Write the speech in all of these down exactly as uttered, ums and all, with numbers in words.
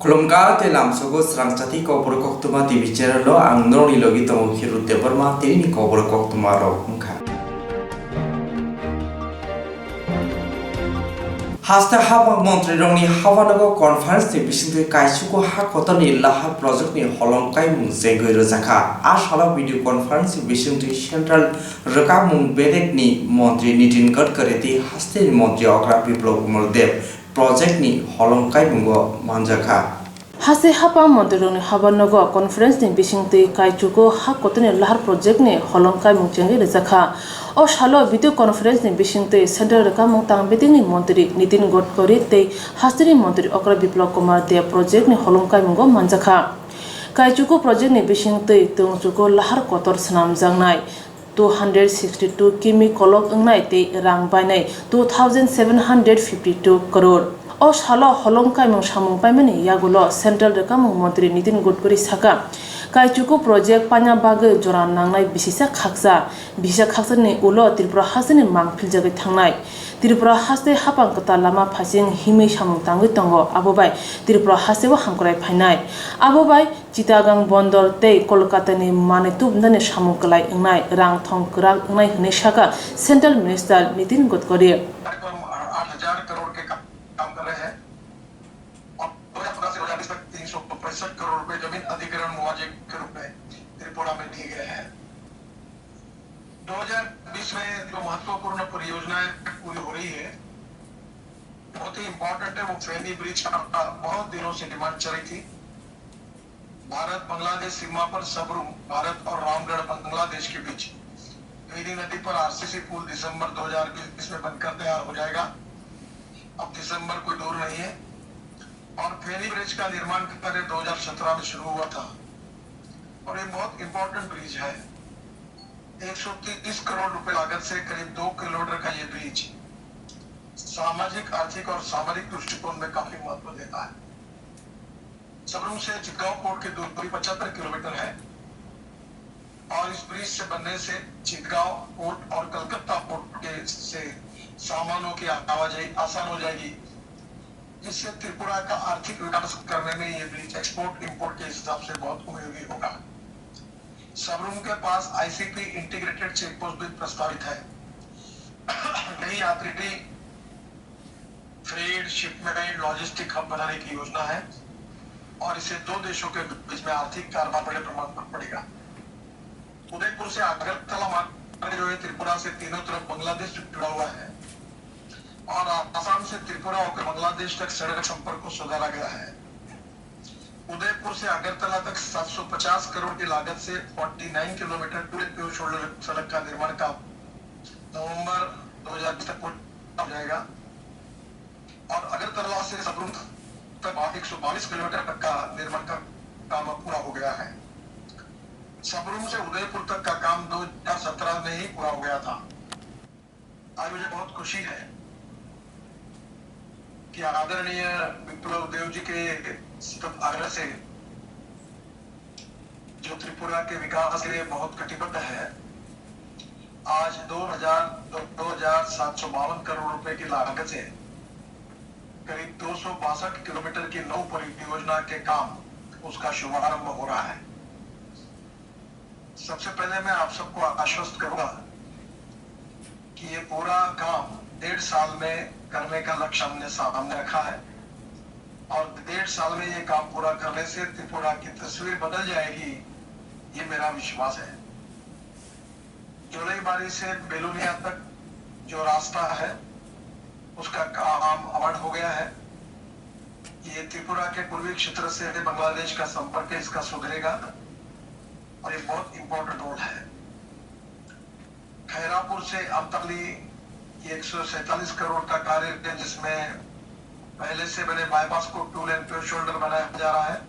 Khulumkha tei lamsogo srangchati Kokborok Koktwma T V channel o ang norokni logi tongo Khiru Debbarma, tini ni Kokborok Koktwma rok wngkha. Haste haphang montrirokni hapanogo conference ni bisingtwi kaichugo ha kotorni lahar project ni holong kaimung chengwi rwjakha. A salo video conference ni bisingtwi central rwkangmung bedekni montri Nitin Gadkari tei hasteni montri okra Biplab Kumar Deb project ni holong kaimungo manjakha. Haste haphang montrirokni hapanogo conference ni bisingtwi kaichugo ha kotorni lahar project ni holong kaimung chengwi rwjakha. O salo video conference ni bisingtwi central rwkangmung tang bedekni montri Nitin Gadkari tei hasteni montri okra Biplab Kumar Deb project ni holong kaimungo manjakha. Kaichugo project ni bisingtwi tongchugo lahar kotor swnamjaknai two hundred sixty two kimi kolok wngnai tei rang bainai two thousand seven hundred fifty two crore. O salo holong kaimung samung paimani yagulo central rwkangmung montri Nitin Gadkari saka, kaichugo project paina bagwi jora nangnai bisisa khaksa, bisisa khaksani ulo Tripura hasteni mang philjagwi thangnai. Tripura haste haphang kwtal lama phaising himwi samung tangwi tongo, abo bai Tripura hasteo hamkrai phainai. Abo bai Chittagong Bondor tei Kolkatani manwi tubunani samung kwlai wngnai, rang thong kwrak wngnai hwnwi saka Central Minister Nitin Gadkari. कार्यक्रम आठ हजार करोड़ के काम कर रहे हैं और दो हज़ार पन्द्रह से दो हज़ार बीस तक तीन सौ पैंसठ करोड़ रुपए जमीन अधिग्रहण मुआवजे के रूप में त्रिपुरा में दिए गए हैं। दो हज़ार बीस में जो महत्वपूर्ण परियोजनाएं पूरी हो रही है, बहुत ही इंपॉर्टेंट है, वो फेनी ब्रिज का बहुत दिनों से डिमांड चल रही थी। भारत बांग्लादेश सीमा पर सबरूम, भारत और रामगढ़ बांग्लादेश के बीच फेनी नदी पर आरसीसी पुल दिसंबर दो हज़ार बीस में बनकर तैयार हो जाएगा। अब दिसंबर कोई दूर नहीं है। और फेनी ब्रिज का निर्माण कार्य दो हज़ार सत्रह में शुरू हुआ था और ये बहुत इंपॉर्टेंट ब्रिज है। एक सौ तीस करोड़ रुपए लागत से करीब दो किलोमीटर का ये ब्रिज सामाजिक, आर्थिक और सामरिक दृष्टिकोण में काफी महत्व देता है। सबरूम से चितगांव पोर्ट की दूरी पचहत्तर किलोमीटर है और इस ब्रिज से बनने से चितगांव पोर्ट और कलकत्ता पोर्ट के से सामानों की आवाजाही आसान हो जाएगी, जिससे त्रिपुरा का आर्थिक विकास करने में ये ब्रिज एक्सपोर्ट इंपोर्ट के हिसाब से बहुत उपयोगी होगा। सबरूम के पास आईसीपी इंटीग्रेटेड चेक पोस्ट भी प्रस्तावित है। कई यात्री फ्रेट, शिपमेंट, लॉजिस्टिक हब बनाने की योजना है और इससे दो देशों के बीच में आर्थिक कारोबार बड़े प्रमाण पर बढ़ेगा। उदयपुर से अगरतला मार्ग जो है त्रिपुरा से तीनों तरफ बांग्लादेश जुड़ा हुआ है और आसाम से त्रिपुरा होकर बांग्लादेश तक सड़क संपर्क को सुधारा गया है। उदयपुर से अगरतला तक सात सौ पचास करोड़ की लागत से उनचास kilometre two lane pure shoulder सड़क का निर्माण काम नवंबर दो हज़ार बीस तक पूरा हो जाएगा और अगरतला से सबरूम तक एक सौ बाईस किलोमीटर तक का निर्माण का काम अब पूरा हो गया है। सबरूम से उदयपुर तक का काम दो हज़ार सत्रह में ही पूरा हो गया था। आज मुझे बहुत खुशी है कि आदरणीय विप्लव देव जी के सतत आग्रह से, जो त्रिपुरा के विकास के लिए बहुत कटिबद्ध है, आज दो हज़ार, दो हज़ार सात सौ बावन करोड़ रुपए की लागत से करीब दो सौ बासठ किलोमीटर की नौ परियोजना के काम, उसका शुभारंभ हो रहा है। सबसे पहले मैं आप सबको आश्वस्त करूंगा कि ये पूरा काम डेढ़ साल में करने का लक्ष्य हमने सामने रखा है और डेढ़ साल में ये काम पूरा करने से त्रिपुरा की तस्वीर बदल जाएगी, ये मेरा विश्वास है। जोलईबारी से बेलोनिया तक जो रास्ता है, उसका काम अवार्ड हो गया है। ये त्रिपुरा के पूर्वी क्षेत्र से बांग्लादेश का संपर्क है, इसका सुधरेगा और ये बहुत इंपॉर्टेंट रोड है। खैरापुर से अमतली, ये एक सौ सैंतालीस करोड़ का कार्य है, जिसमें पहले से बने बाईपास को टू लेन प्योर शोल्डर बनाया जा रहा है।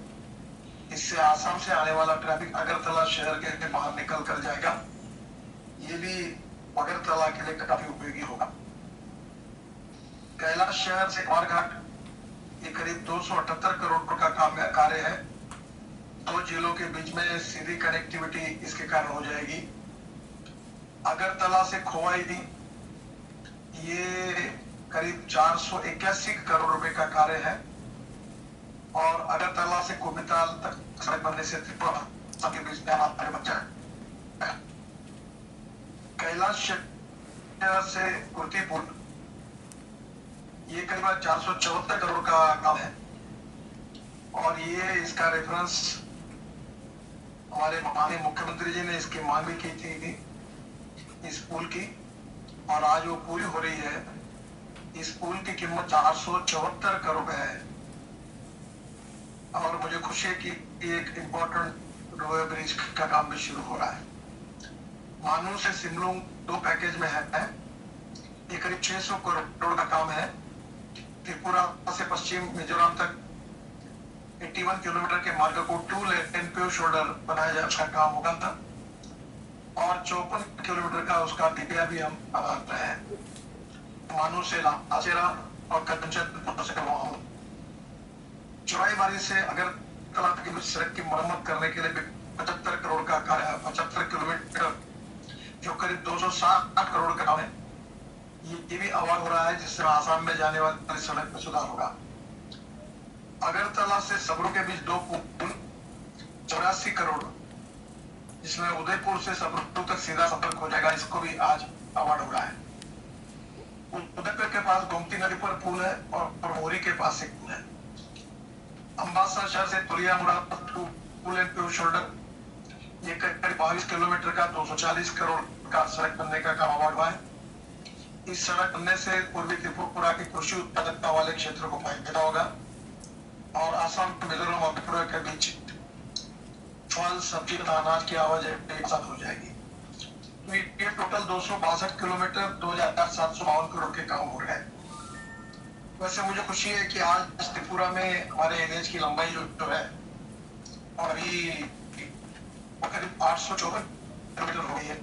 इससे आसाम से आने वाला ट्रैफिक अगरतला शहर के बाहर निकल कर जाएगा। ये भी अगरतला के लिए काफी उपयोगी होगा। कैलाश शहर से कुमारघाट, ये करीब दो सौ अठहत्तर करोड़ का काम, कार्य है। दो जिलों के बीच में सीधी कनेक्टिविटी इसके कारण हो जाएगी। अगरतला से खोवाई, ये करीब चार सौ इक्यासी करोड़ रुपए का कार्य है। और अगरतला से कुर्मीताल तक सड़क बनने से त्रिपुरा भाषा के बीच में हमारे बच्चा कैलाश शहर से कुर्तीपुर, ये करीबन चार सौ चौहत्तर करोड़ का काम है। और ये इसका रेफरेंस हमारे माननीय मुख्यमंत्री जी ने इसकी मांग भी की थी इस पुल की, और आज वो पूरी हो रही है। इस पुल की कीमत चार सौ चौहत्तर करोड़ है। और मुझे खुशी है कि एक इम्पोर्टेंट रोए ब्रिज का काम भी शुरू हो रहा है। मानू से सिमलुंग दो पैकेज में है, ये करीब छह सौ करोड़ का काम है। त्रिपुरा से पश्चिम मिजोरम तक इक्यासी किलोमीटर के मार्ग को टू लेन पेव शोल्डर बनाया जा, का काम होगा था और चौपन किलोमीटर का उसका डिबिया भी हम बना रहे हैं। मानू से लाचेरा और कंचनपुर से वहाँ चुराईबाड़ी से अगरतला तक की सड़क की मरम्मत करने के लिए भी पचहत्तर करोड़ का कार्य, पचहत्तर किलोमीटर, जो करीब दो सौ साठ करोड़ का काम है। ये भी अवार्ड हो रहा है, जिससे आसाम में जाने वाली सड़क में सुधार होगा। अगरतला से सबरू के बीच दो पुल, चौरासी करोड़, जिसमें उदयपुर से सबरू तक सीधा संपर्क हो जाएगा, इसको भी आज अवार्ड हो रहा है। उदयपुर के पास गोमती नदी पर पुल है और, और मोरी के पास एक पुल है। अम्बासा शहर से तुलियामुड़ा टू पुल एंड टू शोल्डर, ये करीब बाईस किलोमीटर का दो सौ चालीस करोड़ का सड़क बनने का काम अवार्ड हुआ है। इस सड़क बनने से पूर्वी त्रिपुरा के कृषि उत्पादकता वाले क्षेत्रों को फायदा होगा और आसाम, मिजोरम और त्रिपुरा के बीच फल, सब्जी तथा अनाज की आवाजाही आसान हो जाएगी। तो ये टोटल दो सौ बासठ किलोमीटर, दो हजार सात सौ बावन करोड़ के काम हो रहे हैं। वैसे मुझे खुशी है कि आज त्रिपुरा में हमारे एनएच की लंबाई जो, जो है, अभी करीब आठ सौ चौवन किलोमीटर हो गई है।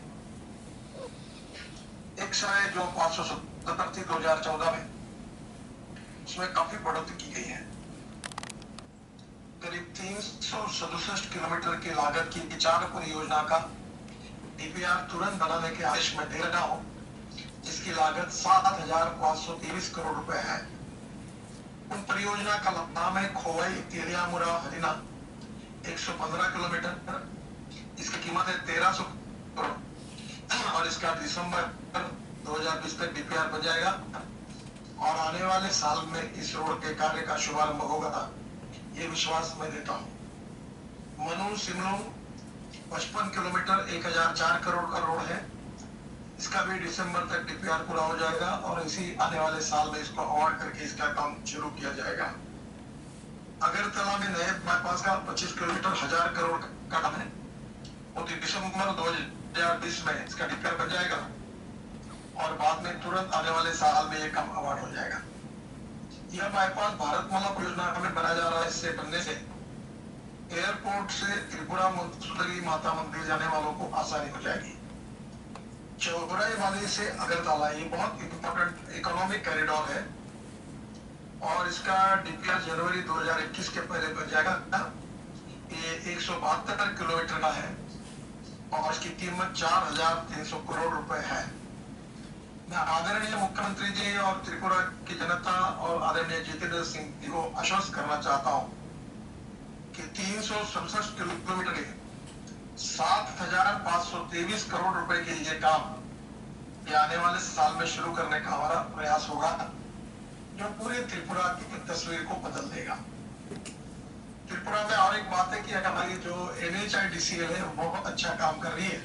एक समय जो पाँच सौ सत्तर थी दो हजार चौदह में, उसमें काफी बढ़ोतरी की गई है। करीब तीन सौ सड़सठ किलोमीटर की लागत की चार परियोजना का डीपीआर तुरंत बनाने के आदेश मैं दे रहा हूँ, जिसकी लागत सात हजार पाँच सौ तेईस करोड़ रुपए है। उन परियोजना का नाम है खोवाई तेलियामुरा हरिना, एक सौ पन्द्रह किलोमीटर, इसकी कीमत है तेरह सौ करोड़ और इसका दिसंबर दो हज़ार बीस तक डीपीआर बन जाएगा और आने वाले साल में इस रोड के कार्य का शुभारंभ होगा, ये विश्वास मैं देता हूँ। मनु सिमलुंग पचपन किलोमीटर, एक हज़ार चार करोड़ का रोड है, इसका भी दिसंबर तक डीपीआर पूरा हो जाएगा और इसी आने वाले साल में इसको अवार्ड करके इसका काम शुरू किया जाएगा। अगरतला में नए बाईपास का पच्चीस किलोमीटर, हजार करोड़ का काम है, वो तो दिसंबर दो हज़ार बीस में इसका डीपीआर बन जाएगा और बाद में तुरंत आने वाले साल में ये काम अवार्ड हो जाएगा। यह बाईपास भारतमाला परियोजना में बनाया जा रहा है। इससे बनने से एयरपोर्ट से त्रिपुरा सुंदरी माता मंदिर जाने वालों को आसानी हो जाएगी। चौराईबाड़ी से अगरतला, ये बहुत इंपॉर्टेंट इकोनॉमिक कॉरिडोर है और इसका डीपीआर जनवरी दो हज़ार इक्कीस के पहले बन जाएगा। ये एक सौ बहत्तर किलोमीटर का है और इसकी कीमत चार हज़ार तीन सौ करोड़ रुपए है। मैं आदरणीय मुख्यमंत्री जी और त्रिपुरा की जनता और आदरणीय जितेंद्र सिंह जी को आश्वस्त करना चाहता हूँ कि तीन सौ सड़सठ किलोमीटर के सात हज़ार पाँच सौ तेईस करोड़ रुपए के ये काम ये आने वाले साल में शुरू करने का हमारा प्रयास होगा, जो पूरे त्रिपुरा की तस्वीर को बदल देगा। त्रिपुरा में और एक बात है कि हमारी जो एनएचआईडीसीएल है, वो बहुत अच्छा काम कर रही है।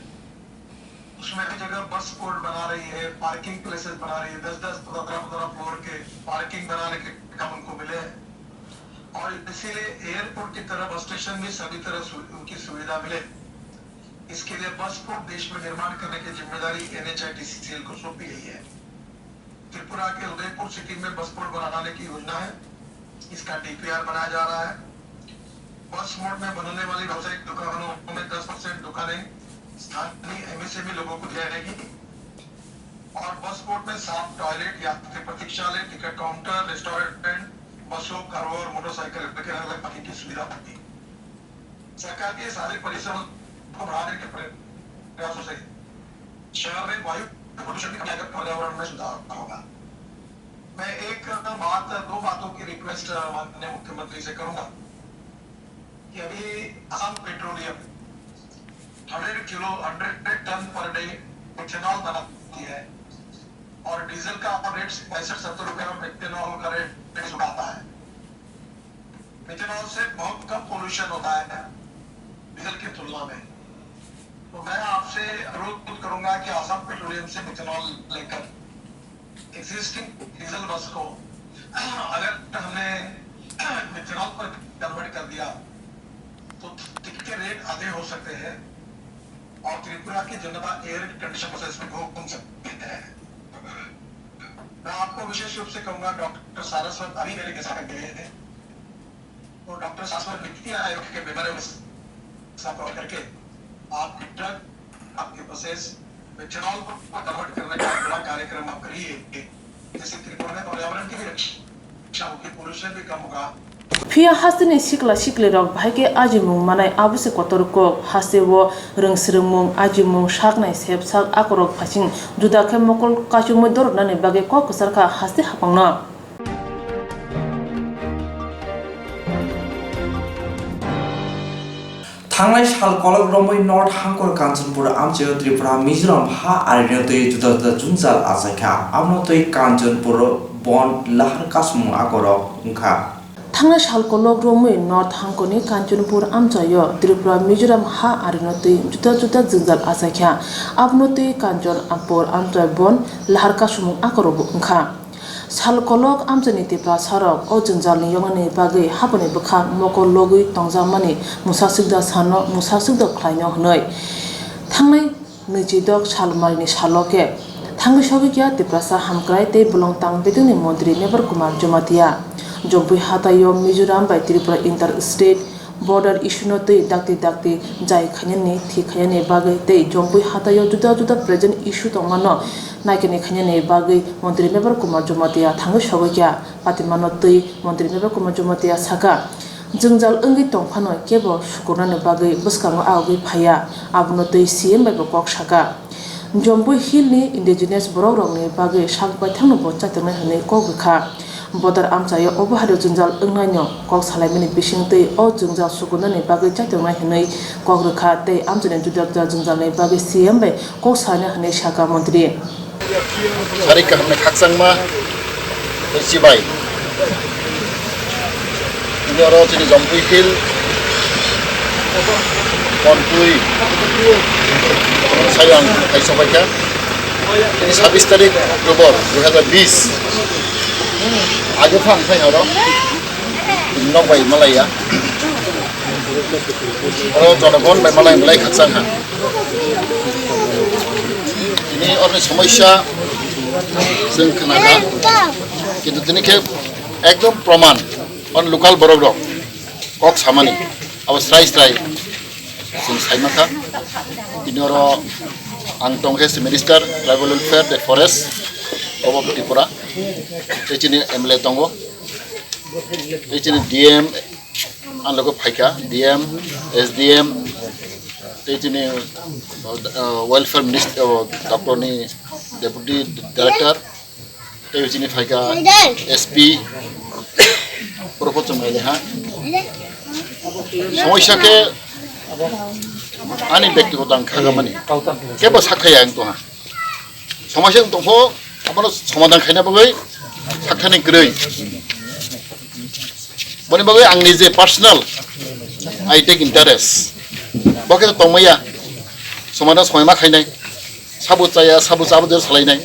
उसमें हर जगह बस पोर्ट बना रही है, पार्किंग प्लेसेस बना रही है, दस दस, पंद्रह पंद्रह फ्लोर के पार्किंग बनाने के काम उनको मिले हैं। और इसीलिए एयरपोर्ट की तरह बस स्टेशन भी सभी तरह सु-, उनकी सुविधा मिले, इसके लिए बस पोर्ट देश में निर्माण करने की जिम्मेदारी एनएचआईडीसीएल को सौंपी गई है। त्रिपुरा के उदयपुर सिटी में बस पोर्ट बनाने की योजना है, इसका डीपीआर बनाया जा रहा है। बस मोड़ में बनने वाली व्यावसायिक दुकानों में दस परसेंट दुकानें स्थानीय एमएसएमई लोगों को दी जाएगी और बस पोर्ट में साफ टॉयलेट, यात्री प्रतीक्षालय, टिकट काउंटर, रेस्टोरेंट, बसों, कारों और मोटरसाइकिल वगैरह लग पार्किंग की सुविधा होगी। सरकार के सारे परिसरों को बढ़ाने के प्रयासों से शहर में वायु प्रदूषण की कमी आकर पर्यावरण में सुधार होगा। मैं एक बात, दो बातों की रिक्वेस्ट माननीय मुख्यमंत्री से करूंगा कि अभी Assam petroleum hundred kilo, hundred ton per day methanol बनाती है और डीजल का रेट पैंसठ सत्तर रुपए में मिथेनॉल का रेट चुकाता है। मिथेनॉल से बहुत कम पोल्यूशन होता है डीजल की तुलना में। तो मैं आपसे अनुरोध करूंगा कि असम पेट्रोलियम से मिथेनॉल लेकर एग्जिस्टिंग डीजल बस को अगर हमने मिथेनॉल पर कन्वर्ट कर दिया तो टिकट के रेट आधे हो सकते हैं और त्रिपुरा की जनता एयर कंडीशन बसेस में घूम सकते हैं। मैं आपको विशेष रूप से कहूंगा, डॉक्टर सारस्वत अभी मेरे के साथ गए थे, तो डॉक्टर सारस्वत लिखती आयोग के मेमोरेंडम साफ करके आप ट्रक, आपके बसेस मिथेनॉल को कन्वर्ट करने का बड़ा कार्यक्रम आप करिए, जिससे त्रिपुरा में पर्यावरण की भी रक्षा होगी, पोल्यूशन भी कम होगा। Phiya hasteni sikla siklirok bahai khe ajimung manai abo se kotor kok. Hasteo rwngsrwngmung, ajimung, saknai sepsak akorok phaising juda khe mokol kachumui dornani bagwi kok kwchar kha haste haphangno. Thangnai sal kolok romwi North Hangkor Kanchanpur amchaio Tripura Mizoram ha aririno twi juda juda jwngjal achaikha. Abono twi Kanchanpur Bon lahar kasmung akorok wngkha. Thangnai sal kolok romwi North Hangkorni Kanchanpur amchaio Tripura Mizoram ha aririno twi juda juda jwngjal achaikha. Abono twi Kanchanpur amchai Bon lahar kasmung akorokbo wngkha. Sal kolok amchaini Tiprasarok o jwngjalni yoknani bagwi haboni bwkhak mokol logwi tongjakmani mungsa swkda sano mungsa swkda khlaino hwnwi thangnai nwichidok salmarini salo khe thangwi sogwi kha Tiprasa hamkrai tei bolong tang bedekni montri Mebar Kumar Jamatia. Jompui hataio Mizoram bai Tripura inter state border issue no twi dakti dakti jai khainani thik khainani bagwi tei Jompui hataio juda juda present issue tongmano naikani khainani bagwi montri Mebar Kumar Jamatia thangwi sogwi kha. Patimano twi montri Mebar Kumar Jamatia saka, jwngjal wngwi tongphano kebo sukurnani bagwi bwskango ahogwi phaiya, abono twi C M bai bo kok saka. Jompui Hill ni indigenous borok rokni bagwi sak baithangno bo chaitongnai hwnwi kok rwkha. Bodar amchaio obo hario jwngjal wngnaino kok salaimani bisingtwi o jwngjal sukurnani bagwi chaitongnai hwnwi kok rwkha tei amchaini juda juda jwngjalni bagwi C M bai kok salaina hwnwi saka montri. Sari kaham ni khakchangma tei chibai. Ini oro chini Jompui Hill, Kontui, sayang kaisa paikha. Ini sabis tarik Oktober dua ribu dua puluh. Age phang khai oro. Nok bai malaya. Oro jonogon bai malai malai khakchang ha. Ini orni somosya chwng khna kha. Kintu tini khe ekdom proman on local borok rok kok samani abo srai srai chwng sai ma kha. Ini oro ang tong khe si Minister Tribal Welfare tei Forest of Tripura. Tei chini M L A tongo. Tei chini D M ang logo phaikha, D M, S D M, tei chini, uh, welfare minister, uh, daptor ni deputy director, tei chini phaikha S P, Propho Chumai leha. Somosya khe ani bektigoto ang khagamani. Kebo sakhaya ang tongha. Somosya ang tongpho, abono somadan khaina bagwi sakhani kwrwi. Boni bagwi ang nije personal, I take interest. Bo khe tongmaya, somadan somai ma khainai, sabo chaya, sabo chabo der salainai.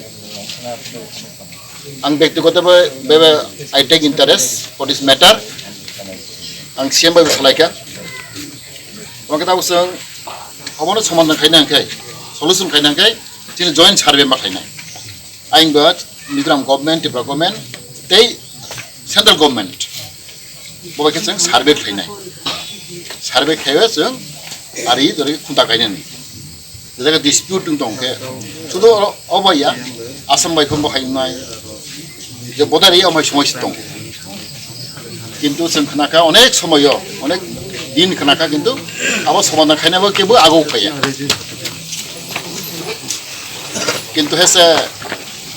Ang bektigoto bhabe, bhabe I take interest for this matter. Ang C M bai bo salaikha. Omo khe tabuk chwng obono somadan khaina hwnkhe, solution khaina hwnkhe, chini joint survey ma khainai. Ang bo Mizoram government, Tripura government, tei central government. Bo bai khe chwng survey khlainai. Survey khlaiwi chwng ari dori khunta kainani. Jaga dispute wng tong khe, sudu oro obo ya, Assam bai khumbo hai wngnai. Je bodari omo hai somoi se tong. Kintu chwng khna kha onek somoyo, onek din khna kha kintu abo somadan khaina bo kebo ago phaiya. Kintu hese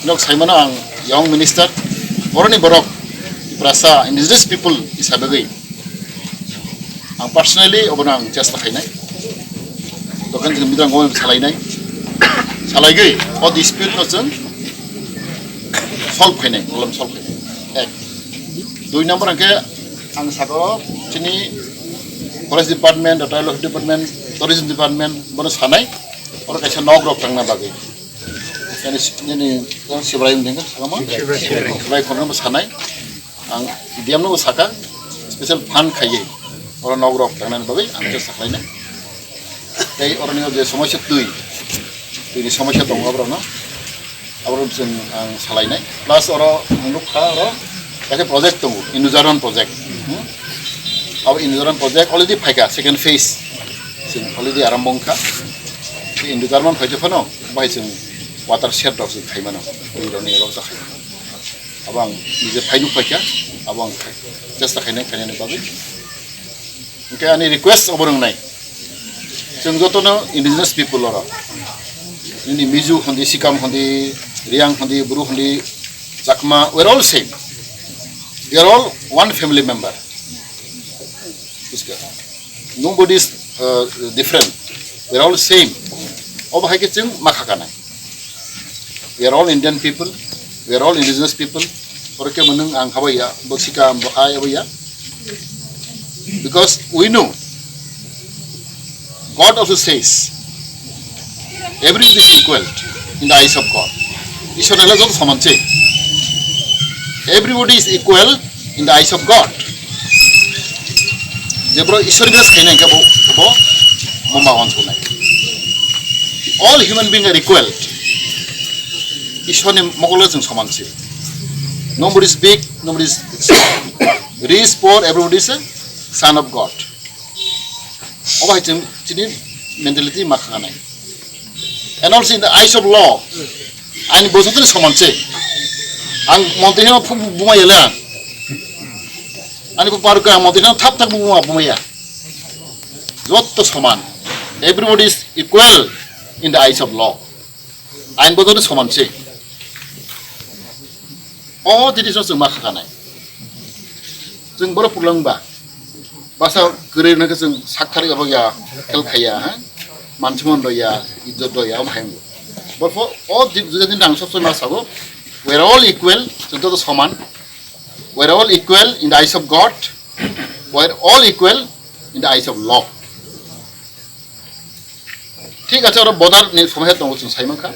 nok saimano ang young minister, Boroni borok, Tiprasa indigenous people hisabagwi ang personally obono ang chesta khainai. Dokan jini midang gomai salainai. Salaigwi o dispute no chwng solve khainai, problem solve khainai. Ek. Dui number hwnkhe ang saka o chini forest department, wildlife department, tourism department bono sanai. Oro kaisa nok rok tangna bagwi. Yani, yani, yang Sibrai wngkha, sakamo? Sibrai. Sibrai khoroknwi bo sanai. Ang D M no bo saka, special fund khaiwi. Oro nok rok tangnani bagwi ang khe saklaina. Tei oroni je somosya twi, twini somosya tongo aborokno. Aborok chwng ang salainai. Plus oro ang nukha oro kaisa project tongo, Indojarman project. Hmm? Abo Indojarman project already phaikha, second phase. Chwng already arambo wngkha. Tei Indojarman phaikhe phano, bai chwng watershed rok chwng khaimano. Twi rokni rok chwng khaimano. Abo ang nije phai nuk paikha, abo ang khai-, chesta khainai, khainani bagwi. Hwnkhe ani request obo wngnai. Chwng jotono indigenous people oro. Nini Mizo hondi, Sikam hondi, Riang hondi, Bru hondi, Chakma, we are all same. We are all one family member. Bujikhwk? Nobody is, uh, different. We are all same. Obo hai khe chwng ma kha kanai. We are all Indian people. We are all indigenous people. Oro khe mwnwng ang habaiya, bo Sikam, bo hai habaiya. Because we know God also says, everyone is equal in the eyes of God. Ishwar nala joto soman se. Everybody is equal in the eyes of God. Je bro Ishwar ni khaina hingke bo, bo, bo ma wan sunai. All human beings are equal. Ishwar ni mokolo jeng soman se. Nobody is big, nobody is small. Rich, poor, everybody is a son of God. Obo hai chwng chini mentality ma kha nai. And also in the eyes of law, ani bo joto ni soman se. Ang montri hino phu-, buma yele ang. Ani bo paruka montri hino thap thap buma, buma ya. Joto soman. Everybody is equal in the eyes of law. Ain bo joto ni soman se. O jinis no chwng ma kha nai. Chwng boro pulang ba. Basa kwrwi no khe chwng sak thari abo ya, khel khaiya, ha? Manchimon do ya, ijjot do ya, omo hai wngwi. Borpho o di-, juda din rang sok sok ma sabo, we are all equal, chwng joto soman. We are all equal in the eyes of God. We are all equal in the eyes of law. Thik ache, oro border ni somosya tongo, chwng sai mankha.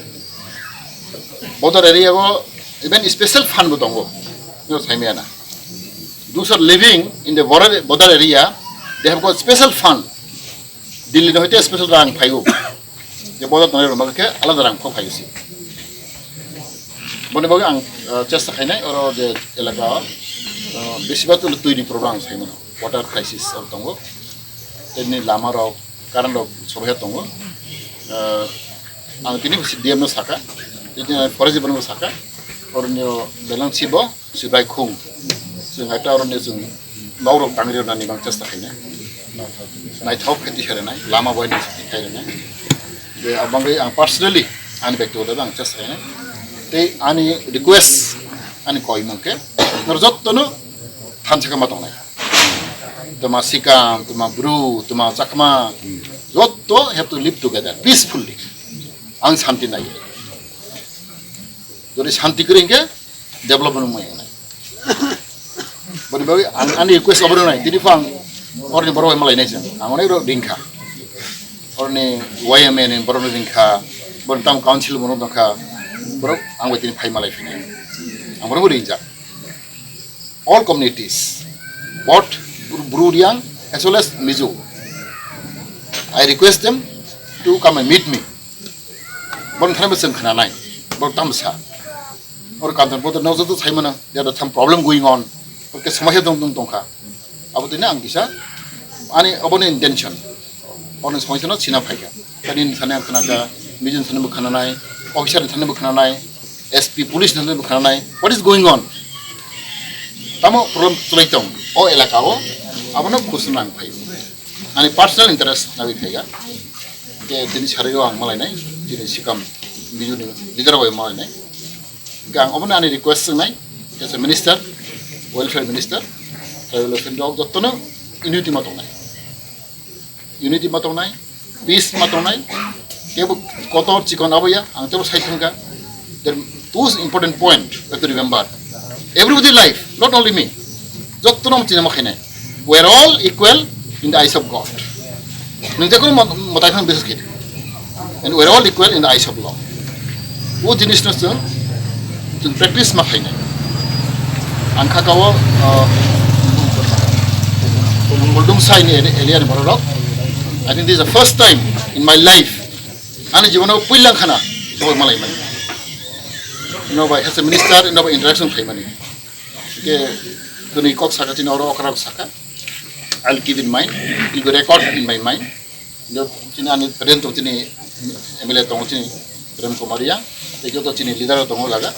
Border area o even special fund bo tongo. Nw sai maya na. Those are living in the border, border area, they have got special fund. Delhi no hoite special rang phaio. Je border tongnai rok bagwi khe alada rang kho phaio se. Boni bagwi ang, uh, chesta khainai oro je elaka o, uh, besibak twi ni problem ang sai mano. Water crisis oro tongo. Tei nini lama rok, current rok sobaikha tongo. Ah, ang tini D M no saka, tini forest department no saka, oroni beleng si bo Sibrai khung. Chwng hai ta oroni chwng nok rok tangri rwnani bang chesta khainai. Naithok khe tikhe rwnai, lama bai naithok tikhe rwnai. Je abangwi ang personally ani bektigoto ang chesta khainai. Tei ani request, ani koimung khe, norok jottono thansa khe ma tongnai. Tuma Sikam, tuma Bru, tuma Chakma, joto have to live together peacefully. Ang santi nai. Jodi santi kwrwi hwnkhe development wngmani nai. Boni bagwi ang ani request obo nai, tini phang orni borok bai malai nai chwng. Ang onek rok ringkha. Orni Y M A ni borok ringkha. Boni town council borok tongkha. Borok ang bai tini phai malai phinai. Ang borok ringjak. All communities, both Bru-, Bru Riang as well as Mizo. I request them to come and meet me. Borok thani bo chwng khnanai, borok tamo sa. Oro Kanchanpur no joto sai mano, there are some problem going on. Oke, somosya tong, tong, tongkha. Abo tini ang kisa, ani obono intention. Ono somosya no sina phaikha. Tani thani ang khnakha, Mizo thani bo khnanai, officer thani bo khnanai, S P police thani bo khnanai. What is going on? Tamo problem chwlai tong o elaka o, abono khusna ang phai. Ani personal interest nagwi phaiga. Ke tini sario ang malainai, tini Sikam Mizo ni leader bai malainai. Ke ang obono ani request wngnai, As a minister, welfare minister, tribal welfare rok jottono unity ma tongnai. Unity ma tongnai, peace ma tongnai, kebo kotor chikon aboya, ang tebo sai thangka. The two important point we have to remember. Everybody life, not only me. Jottono chini ma khainai. We are all equal in the eyes of God. Nwng je kono mo-, mwtai phano biswas khe. And we are all equal in the eyes of law. O jinis no chwng, chwng practice ma khainai. Ang kha kao, uh, Muldung Sai ni area, area ni borok rok. I think this is the first time in my life. Ani jibono puilang khana, bo malai mani. No bai, as a minister, no bai interaction khai mani. Ke tuni kok saka chini oro okra saka. I'll keep in mind. It will record in my mind. Do chini ani present to chini M L A tongo chini Prem Kumar Reang. Te joto chini leader tongo laga.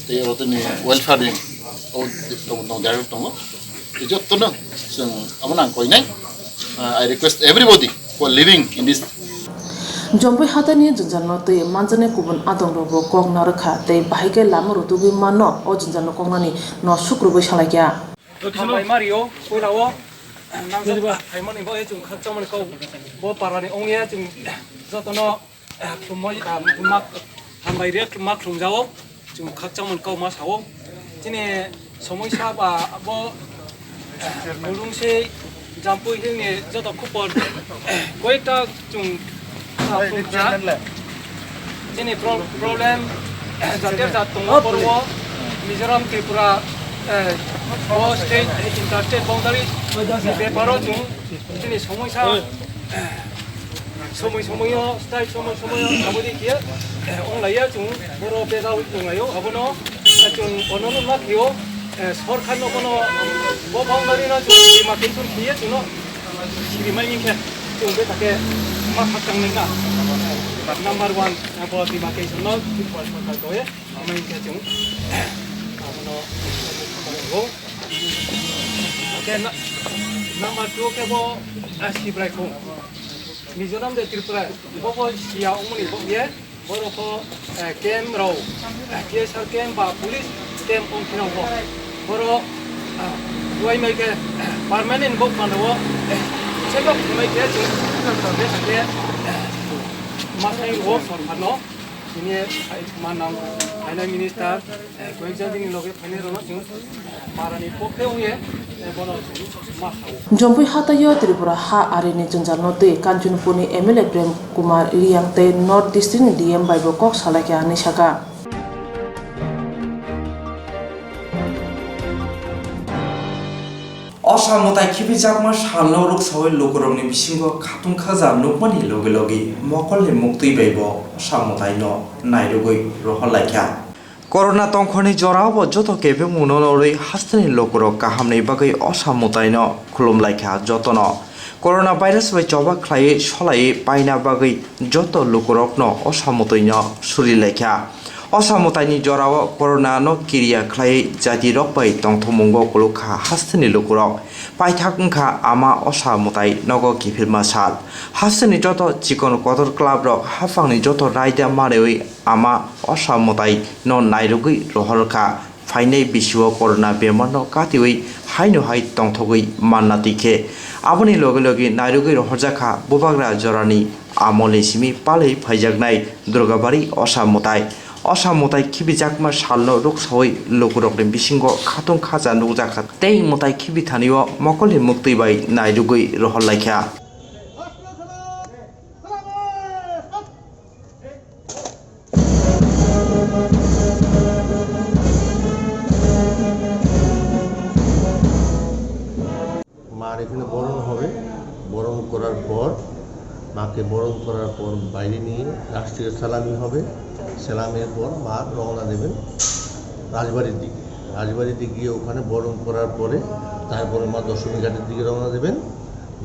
Te oro chini welfare ni o tongo, tongo, director tongo. Te joto no sung amo nang koi nai. Uh, I request everybody who are living in this Jompui hatani jwnjalno twi manjaknai kubun adongrokbo kok narwkha tei bahai khe lama rutugwi manno o jwnjalno koknani no sukrubwi salaikha. Hambai mario, puila o, nangjak phaimani bo, e, chwng khakchangmani kok, bo parani ongya, chwng jotono, eh, khumoi, ah, mak, hambai rek mak khumjao. Chwng khakchangmani kok ma sao. Chini somoisa ba bo, eh, Mulungsei, Jampui Hill ni joto khupor, eh, koyekta chwng sa phunukha. Chini pro-, problem, eh, jater jat tongo borok o. Mizoram, Tripura, eh, o state, eh, inter-state boundary ni bepar o chwng chini somoisa, eh, Somoi somoi o, style somoi somoi o, aboni khe, eh, onglaiya chwng boro bejal tonglaio, abono, eh, chwng bono nukna phio, eh, sorkar no bono, bo boundary no chwng demarcation khiye chwngno siri mai khe chwng bethakhe ma khakchang nai na. Number one, eh, bo demarcation no chwng sorkar doye, amai khe chwng, abono, khe na-, number two khe bo, eh, Sibrai khung. Mizoram de Tripura, bobo siya ongmani bo ye, borok ko, eh, camp rok, eh, T S R camp ba police camp ong kheno bo. Borok, ah, uai mai khe, eh, permanent bo pano bo, eh, check up mai khe, check up mai khe, eh, masai bo sorkar no, ini, eh, manang, finance minister, Jompui hataio Tripura ha arini jwnjalno twi Kanchanpurni M L A Prem Kumar Reang tei North District ni D M bai bo kok salaikha hinwi sakha. Osa mwtai khibijakma salno ruksawi lukurokni bisingo khatung khaja nukmani logi logi mokolni muktwi bai bo osa mwtaino nairugwi rohorlaikha. Corona tongkhorni jorao bo joto kebengmungno norwi hasteni lukurok kahamni bagwi osa mwtaino khulumlaikha jotono. Corona virus bai choba khlaiwi solaiwi paina bagwi joto lukurokno osa mwtaino surilaikha. Osa mwtaini jorao corona no kiriya khlaiwi jatirok bai tongthokmungo kulukha hasteni lukurok. Paithak wngkha ama osa mwtai nogo kiphilma sal. Hasteni joto chikon kotor club rok haphangni joto raida marewi ama osa mwtai no nairugwi rohorkha, phainai bisio corona bemar no katiwi haino hai tongthogwi manna twi khe. Aboni logi logi nairugwi rohorjakha bubagra jorani amolni simi palwi phaijaknai Durgabari osa mwtai. Osa mwtai khibijakma salno ruksawi lukurokni bisingo khatung khaja nukjakha tei mwtai khibithanio mokolni muktwi bai nairugwi rohorlaikha. মার এখানে বরণ হবে। বরণ করার পর, মাকে বরণ করার পর বাইরে নিয়ে রাষ্ট্রীয় সালামি হবে। সালামির পর মা রওনা দেবেন রাজবাড়ির দিকে। রাজবাড়িতে গিয়ে ওখানে বরণ করার পরে তারপরে মা দশমী ঘাটের দিকে রওনা দেবেন।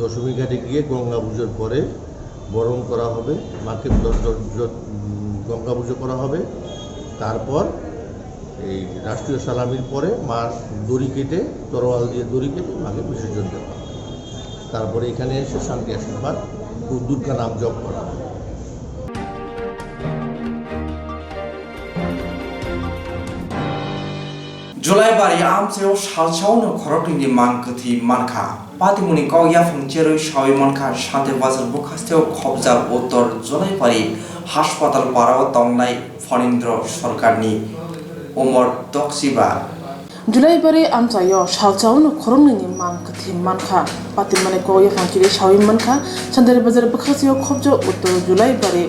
দশমী ঘাটে গিয়ে গঙ্গা পুজোর পরে বরণ করা হবে। মাকে দ-, দ-, দ-, উম, গঙ্গা পুজো করা হবে। তারপর এই রাষ্ট্রীয় সালামির পরে মার দড়ি কেটে, তরোয়াল দিয়ে দড়ি কেটে মাকে বিসর্জন দেওয়া হবে। তারপরে এখানে এসে শান্তি আশীর্বাদ ও দুর্গা নাম জপ করা হবে। Julaibari amchaio salsaono khoroknwini mang kwthwi mankha. Patimungni kok yaphang cherwi sawi mankha, Sante Bazar bwkhasteo khopjak Uttor Julaibari Haspatal parao tongnai Phanindra Sarkarni umor dokchiba. Julaibari amchaio salsaono khoroknwini mang kwthwi mankha. Patimani kok yaphang kiri sawi mankha, Santari Bazar bwkhasio khobjak Uttor Julaibari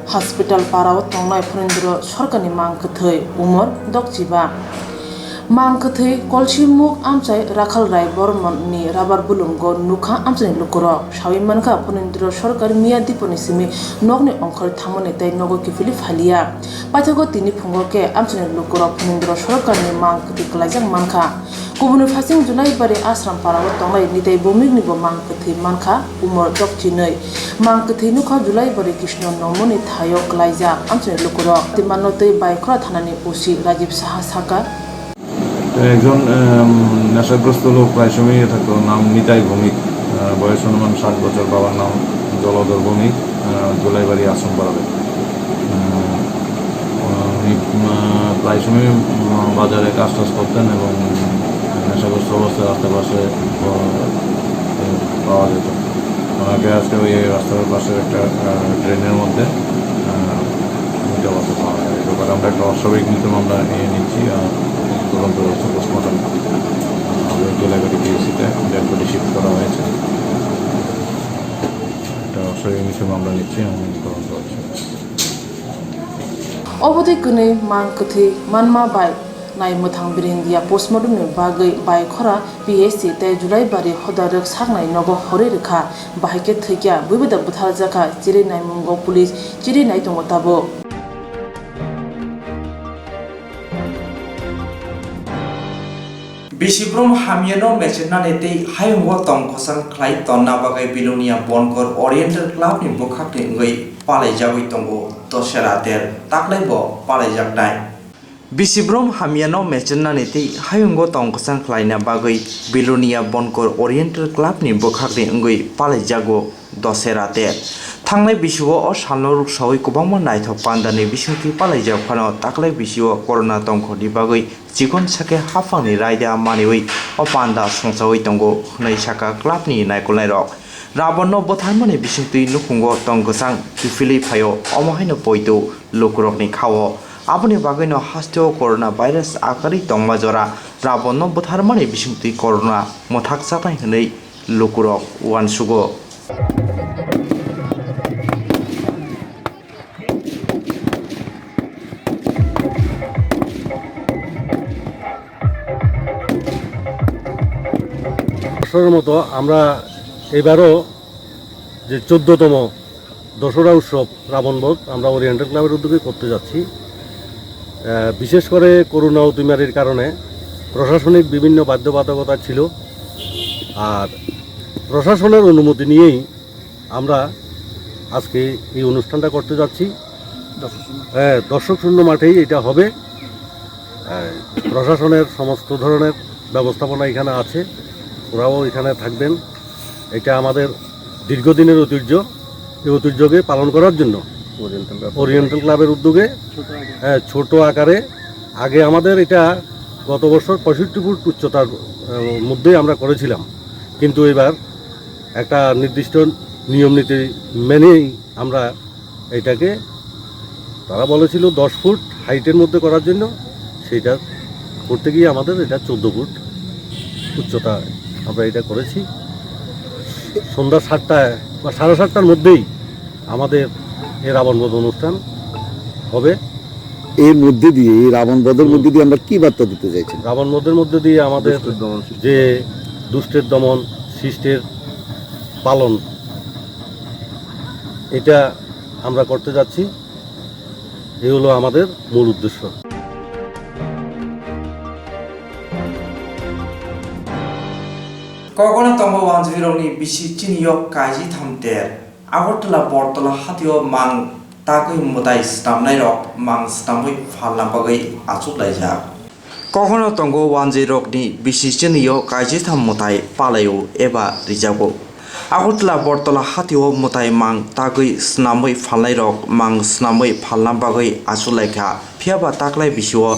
Hospital parao tongnai Phanindra Sarkarni mang kwthwi, umor dokchiba. Mang kwthwi kolsimuk amchai Rakhal Rai Bormoni rabar bulungo nukha amchaini lukurok. Sawi mankha, Phanindra Sarkar miya diponi simi nokni ongkhor thangmani tei nogo kiphilwi phaliya. Paithago tini phungo khe amchaini lukurok Phanindra Sarkarni mang kwthwi kwlaijak mankha. Kubuni phasing Julaibari Ashram parao tongnai Nitai Bhowmikni bo mang kwthwi mankha, umor dokchinwi. Mang kwthwi nukha Julaibari Krishna Nomoni thaio kwlaijak amchaini lukurok. Timanno tei Baikhora thanani O C Rajiv Saha sakha. একজন আম, নেশাগ্রস্ত লোক প্রায় সময়ই থাকতো, নাম নিতাই ভৌমিক, আহ, বয়স অনুমান ষাট বছর, বাবার নাম জলধর ভৌমিক, আহ, জোলাইবাড়ি আশ্রম পাড়ার। আহ, উনি, আহ, প্রায় সময়, উম, বাজারে কাজ টাজ করতেন এবং নেশাগ্রস্ত অবস্থায় রাস্তার পাশে, আহ, পাওয়া যেত। ওনাকে আজকে ওই রাস্তার পাশের একটা, আহ, ড্রেনের মধ্যে, আহ, মৃত অবস্থায় পাওয়া যায়। এই ব্যাপারে আমরা একটা অস্বাভাবিক মৃত্যু মামলা নিয়ে নিচ্ছি, আহ, তদন্ত হচ্ছে, পোস্টমর্টম, আহ, হবে জোলাইবাড়ি পিএইচসিতে, ডেড বডি শিফট করা হয়েছে। একটা অস্বাভাবিক মৃত্যু মামলা নিচ্ছি এবং তদন্ত হচ্ছে। Obotwi kwnwi mang kwthwi manma bai nai mwthang birindia postmortemni bagwi Baikhora P H C tei Julaibari hoda rwk saknai nogo horwi rwkha, bahai khe thwikya, buiboda butharjakha, chiri naimungo police chiri nai tongo tabuk. Bisibrum hamyano mechenani tei hayungo tong kwchang khlai tonna bagwi Bilonia Bonkor Oriental Clubni bwkhakni wngwi palaijagwi tongo Dosera Ter, taklaibo palaijaknai. Bisibrum hamyano mechenani tei hayungo tong kwchang khlaina bagwi Bilonia Bonkor Oriental Clubni bwkhakni wngwi palaijago Dosera Ter. Thangnai bisio o salno ruksawi kwbangma naithok pandani bisingtwi palaijak phano, taklai bisio corona tongkhorni bagwi chikon sakhe haphangni raida maniwi o panda songchawi tongo hwnwi sakha clubni naikolnairok. Rabanno bwtharmani bisingtwi nukhungo tong kwchang kiphilwi phaio, omo haino poito lukurokni khao. Aboni bagwino hasteo corona virus akarwi tongma jora Rabanno bwtharmani bisingtwi corona mwthakjaknai hwnwi lukurok uansugo. বছরের মতো আমরা এবারও যে চোদ্দতম দশরা উৎসব রাবণ বধ আমরা ওরিয়েন্টাল ক্লাবের উদ্যোগে করতে যাচ্ছি। আহ, বিশেষ করে করোনা অতিমারির কারণে প্রশাসনিক বিভিন্ন বাধ্যবাধকতা ছিল, আর প্রশাসনের অনুমতি নিয়েই আমরা আজকে এই অনুষ্ঠানটা করতে যাচ্ছি। দর্শক শূন্য। হ্যাঁ, দর্শক শূন্য মাঠেই এটা হবে। আহ, প্রশাসনের সমস্ত ধরনের ব্যবস্থাপনা এখানে আছে, ওরাও এখানে থাকবেন। এটা আমাদের দীর্ঘদিনের ঐতিহ্য, এই ঐতিহ্যকে পালন করার জন্য ওরিয়েন্টাল ক্লাব। ওরিয়েন্টাল ক্লাবের উদ্যোগে, ছোট আকারে। হ্যাঁ, ছোট আকারে। আগে আমাদের এটা গত বছর পঁয়ষট্টি ফুট উচ্চতার, আহ, মধ্যেই আমরা করেছিলাম, কিন্তু এবার একটা নির্দিষ্ট নিয়ম নীতি মেনেই আমরা এটাকে, তারা বলেছিল দশ ফুট হাইটের মধ্যে করার জন্য, সেইটা করতে গিয়ে আমাদের এটা চোদ্দ ফুট উচ্চতা আমরা এটা করেছি। সন্ধ্যা সাতটায় বা সাড়ে সাতটার মধ্যেই আমাদের এই রাবণ বধ অনুষ্ঠান হবে। এর মধ্যে দিয়ে, এই রাবণ বধের হুম। মধ্যে দিয়ে আমরা কি বার্তা দিতে চাইছেন? রাবণ বধের মধ্যে দিয়ে আমাদের দুষ্টের দমন, শিষ্টের যে দুষ্টের দমন, শিষ্টের পালন, এটা আমরা করতে যাচ্ছি। এই হলো আমাদের মূল উদ্দেশ্য। Kokno tongo wanjwirokni bisi chini yok kaiji thamter. Agartala Bortola hatio mang tagwi mwtai snamnairok mang snamwi phalna bagwi achuklaijak. Kokno tongo wanjwirokni bisi chini yok kaiji tham mwtai palaio eba rijago. Agartala Bortola hatio mwtai mang tagwi snamwi phalnairok mang snamwi phalna bagwi achuklaikha. Phiyaba taklai bisio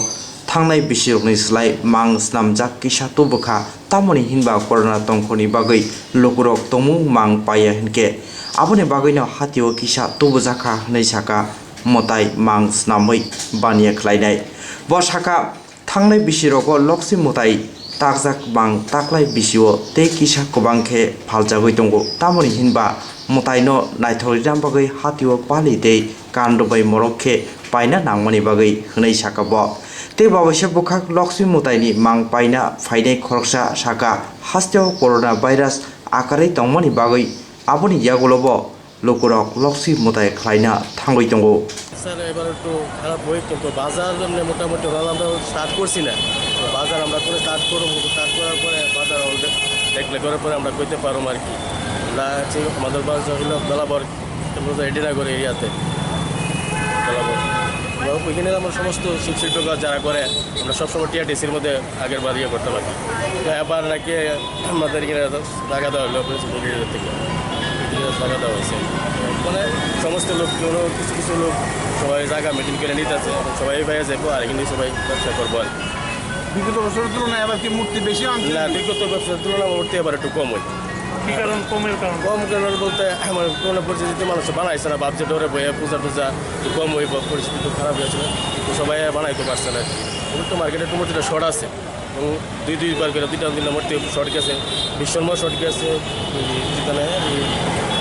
thangnai bisirokni slai mang snamjak kisa tubukha, tamoni hinba corona tongkhorni bagwi lukurok tongmung mang paiya hinkhe aboni bagwino hatio kisa tubujakha hwnwi sakha mwtai mang snamwi baniya khlainai. Bo sakha, thangnai bisirogo lokchi mwtai takjak mang taklai bisio tei kisa kwbang khe phaljagwi tongo, tamoni hinba mwtaino naithok rina bagwi hatio pali tei kandwbai morok khe paina nangmani bagwi hwnwi sakha bo. Tei babaisa bwkhak lokchi mwtaini mang paina phainai khoroksa sakha, hasteo corona virus akarwi tongmani bagwi aboni yagulo bo lukurok lokchi mwtai khlaina thangwi tongo. Sir, এবার একটু খারাপ হয়েছে, তো বাজার এমনি মোটামুটি ওভাবে আমরা স্টার্ট করছি না। তো বাজার আমরা করে স্টার্ট করবো, স্টার্ট করার পরে বাজার অলরেডি দেখলে করার পরে আমরা করতে পারবো আর কি। আমরা হচ্ছে আমাদের বাজার হলো বেলাবর, রেডিনগর এরিয়াতে বেলাবর। আমরা ওইখানে আমরা সমস্ত শিল্পীরা যারা করে, আমরা সবসময় টিআরটিসির মধ্যে আগের বার ইয়ে করতে পারি। তো এবার নাকি আমাদের এখানে জায়গা দেওয়া হলো, পুলিশ থেকে জায়গা দেওয়া হয়েছে। মানে সমস্ত লোক, কোনো কিছু কিছু লোক সবাই জায়গা মেনটেন করে নিতে আছে, এখন সবাই ভাইয়া যাবো আর এখানে সবাই ব্যবসা করবো আর কি। বিগত বছরের তুলনায় এবার কি মূর্তি বেশি আনছেন? না, বিগত বছরের তুলনায় মূর্তি এবার একটু কম হয়। কি কারণ, কমের কারণ? কম কারণ বলতে আমার কোনো পরিস্থিতিতে মানুষ বানাইছে না, ভাবছে ডরে ভয়ে পূজা টুজা একটু কম হইব, পরিস্থিতি খুব খারাপ হয়েছিল, তো সবাই আর বানাইতে পারছে না। এখন তো মার্কেটে একটু মূর্তিটা শর্ট আছে। এবং দুই দুইবার করে দুইটা তিনটা মূর্তি শর্ট গেছে, বিশ্বকর্মা শর্ট গেছে, এই যেখানে এই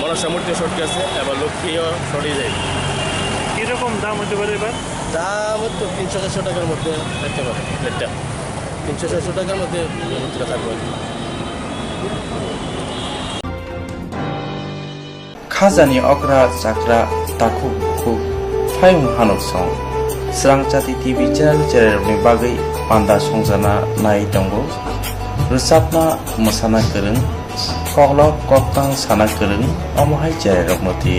মনসা মূর্তি শর্ট গেছে, আবার লক্ষ্মীও শর্টই যায়। কিরকম দাম হতে পারে এবার? দাম তো তিনশো চারশো টাকার মধ্যে থাকতে পারে প্লেটটা, তিনশো চারশো টাকার মধ্যে এই মূর্তিটা থাকবে আর কি। Khajani okra chakra takhuk bukhuk phaiung hanuk song. Srangchati T V channel cherairokni bagwi panda songjana nai tongo. Rwchapna mwsana kwrwng, koklop koktang sana kwrwng, omo hai cherairokno twi.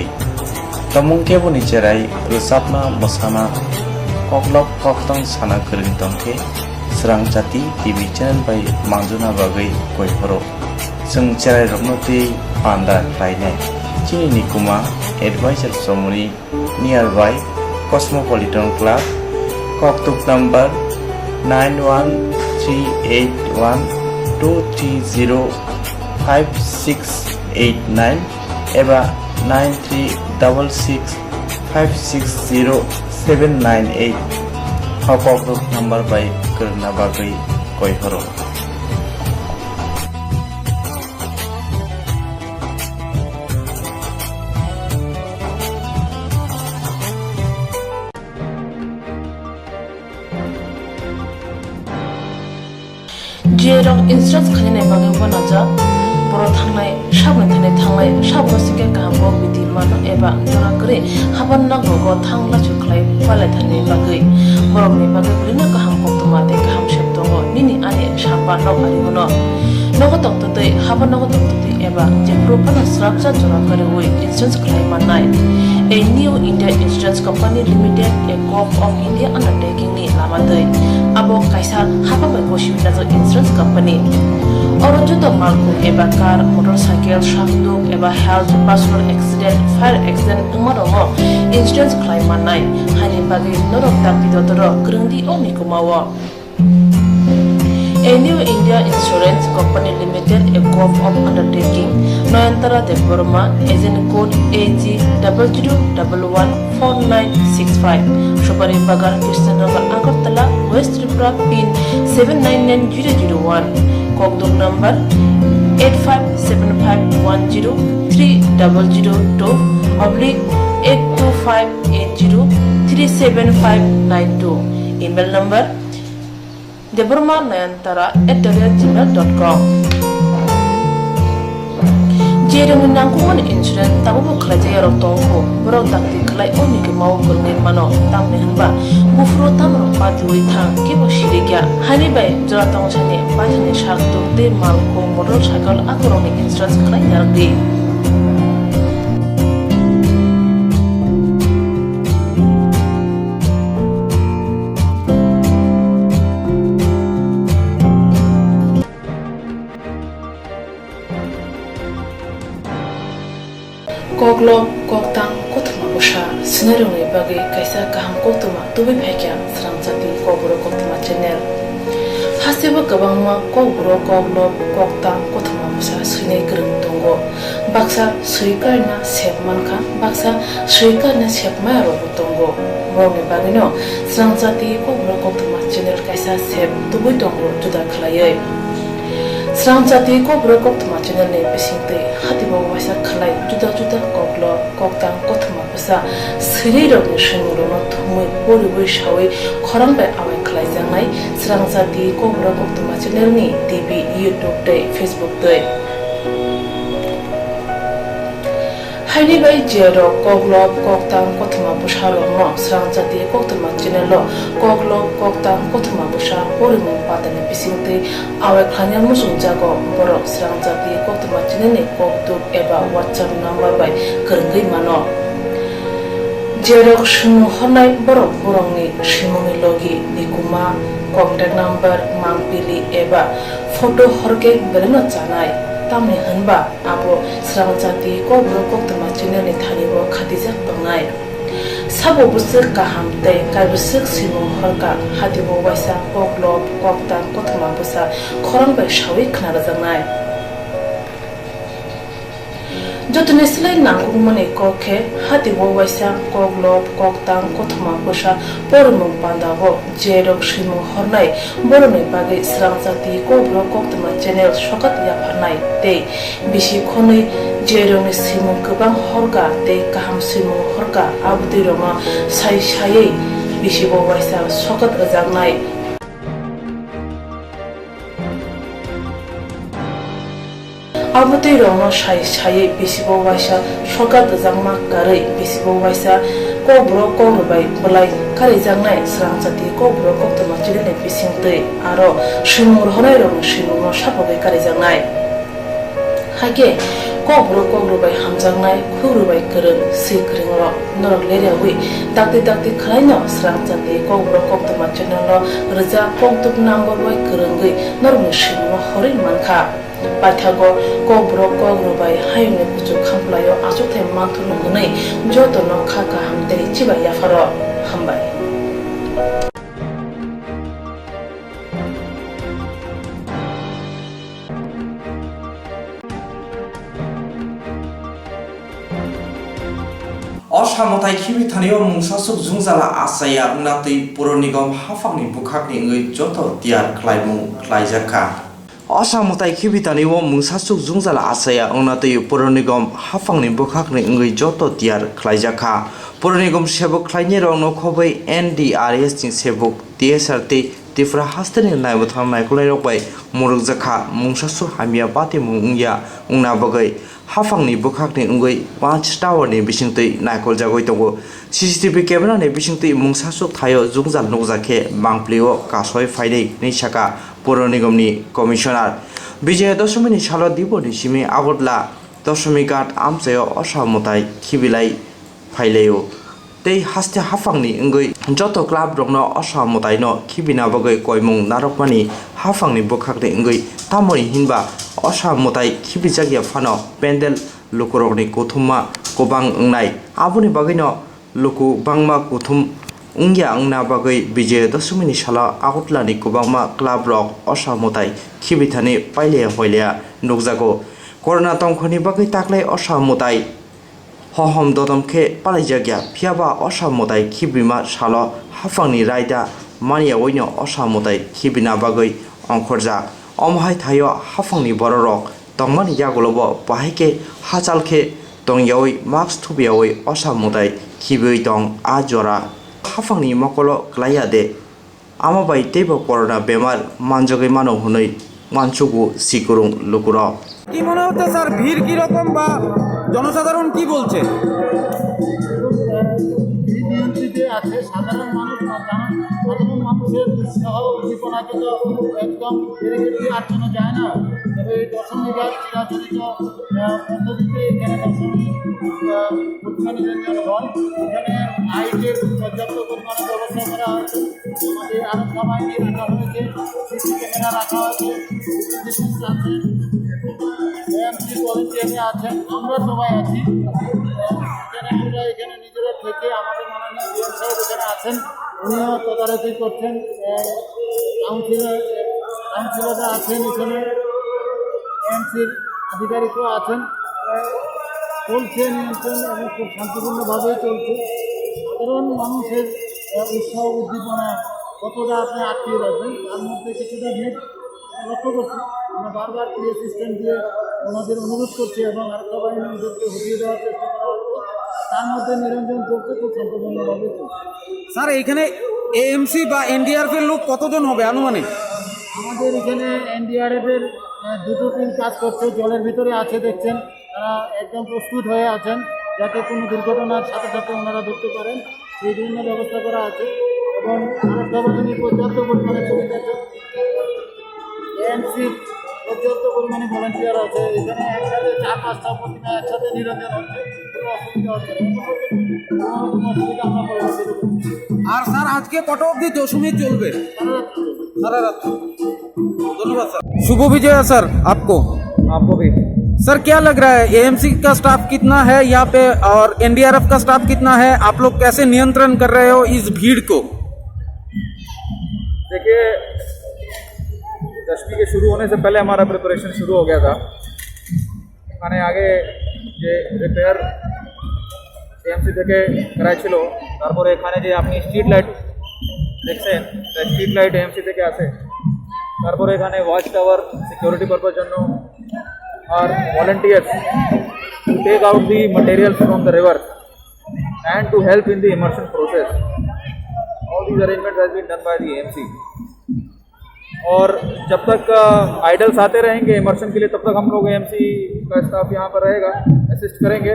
Tongmung keboni cherai rwchapna mwsana koklop koktang sana kwrwng tongkhe Srangchati T V channel bai manjuna bagwi koi phoro. Chwng cherairokno twi panda khlainai. Chini nikuma advisor chomoni nearby Cosmopolitan Club, koktuk number nine one three eight one two three zero five six eight nine eba nine three double six five six zero seven nine eight. O koktuk number bai kwrwngna bagwi koi horo. Jerok insurance khainani bagwi uanajak, borok thangnai, saboni thani thangnai, saboni singkhe kaham kok bidi mano eba jora kwrwi haban nogo thang lachu khlai palaithani bagwi. Borokni bagwi bwrwino kaham koktwma tei kaham sep tongo, nini ani samba nok ari uno. Nogo tongtwtwi haban nogo tongtwtwi eba jephuru phano srapsa jora kwrwi insurance khlai mannai. A New India Insurance Company Limited, a Gov of India undertaking ni lama twi. Abo kaisa hapha bai gosiwi najak insurance company. Oro joto malkhung eba car, motorcycle, sakduk eba health, personal accident, fire accident wngma rokno insurance khlai mannai. Haini bagwi norok dakti dotoro kwrwng di o mikuma o. A New India Insurance Company Limited, a Gov of undertaking, Nayantara Debbarma, agent code A G double zero double one four nine six five, Subari Bagan, Krishnanagar, Agartala, West Tripura, pin seven nine nine zero zero one, kokdok number eight five seven five one zero three double zero two oblique eight two five eight zero three seven five nine two, email number Debbarma Nayantara at the rate gmail dot com. Jerokni nangkukmani insurance tabukbo khlaijak yarok tongo, borok dakti khlai o mikima o kwrwngwi mano, tamni hwnba buphuru tamrok patiwi thang kebo sirikya. Haini bai jora tongthani baithani sak tuk tei mal kung motor cycle akorokni insurance khlai narwkdi. Koklop, koktang, kothoma bwsa, Swinairokni bagwi kaisa kaham koktwma tubui phaikha Srangchati Kokborok Koktwma channel. Hasteo kwbangma kokborok, koklob, koktang, kothoma bwsa swinai kwrwng tongo. Baksa swi karina sep mankha, baksa swi karina sep maya rokbo tongo. Borokni bagwino Srangchati Kokborok Koktwma channel kaisa sep tubui tongo juda khlaiwi. Srangchati Kokborok Koktwma channel ni bisingtwi hatibo waisa khlai juda juda koklob, koktang, kothoma bwsa swinai rokni swimungrokno thumwi poriwi sawi khorang bai awai khlaijaknai Srangchati Kokborok Koktwma channel ni T V, YouTube tei Facebook twi. Haini bai je rok koklob, koktang, kothoma bwsa rokno Srangchati Koktwma channel o koklob, koktang, kothoma bwsa porimung pandani bisingtwi awai khlaina muchungjago, borok Srangchati Koktwma channel ni koktwk eba WhatsApp number bai kwrwngwi mano. Je rok swimung hornai borok borokni swimungni logi, nikuma, contact number, mangpili eba photo horkhe belaino chanai. Tamni hwnba abo Srangchati Kokborok Koktwma channel ni thani o khatijak tongnai. Sabo bwswk kaham tei kaibwswk swimung horkha, hatibo waisa koklob, koktang, kothoma bwsa khorang bai sawi khna rwjaknai. Jotoni slai nangkukmani kok khe hatibo waisa koklob, koktang, kothoma bwsa porimung pandao je rok swimung hornai borokni bagwi Srangchati Kokborok Koktwma channel sokat yapharnai tei bisi khonwi je rokni swimung kwbang horkha tei kaham swimung horkha, abotwi rokno sai saiwi bisibo waisa sokat rwjaknai. Abotwi rokno sai saiwi bisibo waisa sokat rwjakma karwi bisibo waisa kokborok kokrwbai bwlai karijaknai Srangchati Kokborok Koktwma channel ni bisingtwi aro swimung rohornai rokni swimungno sapogwi karijaknai. Hakhe kokborok kokrwbai hamjaknai, khukrwbai kwrwng, swi kwrwng rok norok leriawi dakti dakti khwlaino Srangchati Kokborok Koktwma channel o rwjak koktuk number bai kwrwngwi norokni swimungno horwi mankha. Paithago kokborok kokrwbai hayungni kuchuk khamplaio achukthai manthokno hwnwi jotono kha kaham tei chibai yapharo. Hambai. Osa mwtai khibi thani o mungsaswk jwngjala achaiya wngna twi Puro Nigom haphangni bwkhakni wngwi joto tiyar khlaimung khlaijakha. Osa mwtai khibi thani o mungsaswk jwngjala achaiya wngna twi Puro Nigom haphangni bwkhakni wngwi joto tiyar khlaijakha. Puro Nigom sebuk khlainai rokno khobwi N D R S ni sebuk, T S R tei Tripura hasteni naibathang naikolnairok bai mwrwkjakha, mungsaswk hamya batimung wngya wngna bagwi haphangni bwkhakni wngwi Watch Tower ni bisingtwi naikoljagwi tongo. C C T V camera ni bisingtwi mungsaswk thaio jwngjal nukjakhe mangpli o kasoi phainai hinwi sakha Puro Nigom ni Commissioner. Bijoya Doshomini salo Dipor ni simi Agartala Doshomighat amchaio osa mwtai khibilai phailaio. Tei haste haphangni wngwi joto club rokno osa mwtaino khibina bagwi koimung narwkmani haphangni bwkhakni wngwi, tamoni hinba osa mwtai khibijakya phano pendel lukurokni kuthumma kwbang wngnai. Aboni bagwino luku bangma kuthum wngya wngna bagwi Bijoya Doshomini salo Agartalani kwbangma club rok osa mwtai khibithani pailaya hoilaya nukjago. Corona tongkhorni bagwi taklai osa mwtai hohom dodom khe palaijakya, phiyaba osa mwtai khibima salo haphangni raida manyaoino osa mwtai khibina bagwi ongkhorjak. Omo hai thaio haphangni bororok tongmani yagulobo bahai khe hachal khe tongyawi mask thupiyawi osa mwtai khibiwi tong a jora. Haphangni mokolo klaiya de? Amo bai teibo corona bemar manjagwi mano hwnwi uansugo sikwrwng lukurok. কি মনে হচ্ছে স্যার, ভিড় কিরকম বা জনসাধারণ কি বলছে? ভিড় নিয়ন্ত্রিত আছে, সাধারণ মানুষ বা সাধারণ মানুষের উৎসাহ উদ্দীপনাকে তো একদম বেড়ে গেছে, আর কোনো যায় না। তবে এই দশমী ঘাট চিরাচরিত, আহ, পদ্ধতিতে এখানে দশমী, আহ, প্রতিমা নিরঞ্জন হয়। এখানে লাইটের পর্যাপ্ত পরিমাণে ব্যবস্থা করা হয়েছে। আমাদের আরো সবাই নিয়ে রাখা হয়েছে, সিসি ক্যামেরা রাখা হয়েছে, সিসি আছে, এএমসি ভলেন্টিয়ার আছেন, আমরা সবাই আছি। এখানে আমরা এখানে নিজেরা থেকে আমাদের মাননীয় ডিএম সাহেব এখানে আছেন, উনিও তদারকি করছেন। আহ, কাউন্সিলর, কাউন্সিলররা আছেন এখানে, এএমসির আধিকারিকও আছেন। আহ, চলছে নিয়ন্ত্রণ এবং খুব শান্তিপূর্ণভাবেই চলছে। সাধারণ মানুষের, আহ, উৎসাহ উদ্দীপনা কতটা আপনি আটকিয়ে রাখবেন, তার মধ্যে কিছুটা ভিড় লক্ষ্য করছি। আমরা বারবার পুলিশ সিস্টেম দিয়ে ওনাদের অনুরোধ করছি এবং আরক্ষা বাহিনী ওদেরকে হটিয়ে দেওয়ার চেষ্টা করা হচ্ছে। তার মধ্যে নিরঞ্জন চলছে, খুব শান্তিপূর্ণভাবে চলছে। স্যার, এখানে এএমসি বা এনডিআরএফ এর লোক কতজন হবে আনুমানিক? আমাদের এখানে এনডিআরএফ এর, আহ, দুটো টিম কাজ করছে, জলের ভিতরে আছে দেখছেন, তারা একদম প্রস্তুত হয়ে আছেন, যাতে কোনো দুর্ঘটনার সাথে সাথে ওনারা ধরতে পারেন, সেই জন্য ব্যবস্থা করা আছে। এবং আরক্ষা বাহিনীর পর্যাপ্ত পরিমাণে পুলিশ আছে, এএমসি পর্যাপ্ত পরিমাণে ভলান্টিয়ার আছে। এখানে একসাথে চার পাঁচটা প্রতিমা একসাথে নিরঞ্জন হচ্ছে, কোনো অসুবিধা হচ্ছে না। কোনো রকম অসুবিধা আমরা পরিলক্ষিত করছি না। আর স্যার, আজকে কত অবধি দশমী চলবে? সারা রাত চলবে। সারা রাত। ধন্যবাদ স্যার। শুভ বিজয়া স্যার, आपको। आपको भी। सर, क्या लग रहा है, एएमसी का स्टाफ कितना है यहाँ पे और एनडीआरएफ का स्टाफ कितना है? आप लोग कैसे नियंत्रण कर रहे हो इस भीड़ को? देखिए, दशमी के शुरू होने से पहले हमारा प्रिपरेशन शुरू हो गया था। এখানে আগে যে রিপেয়ার এএমসি থেকে করা ছিল, তারপরে এখানে যে আপনি স্ট্রিট লাইট দেখছেন, স্ট্রিট লাইট এএমসি থেকে আসে। তারপরে এখানে ওয়াচ টাওয়ার সিকিউরিটি পারপাস জন্য, আর volunteers to take out the materials from the river and to help in the immersion process. All these arrangements has been done by the AMC. और जब तक आइडल्स आते रहेंगे इमर्शन के लिए, तब तक हम लोग एएमसी का स्टाफ यहाँ पर रहेगा, असिस्ट करेंगे।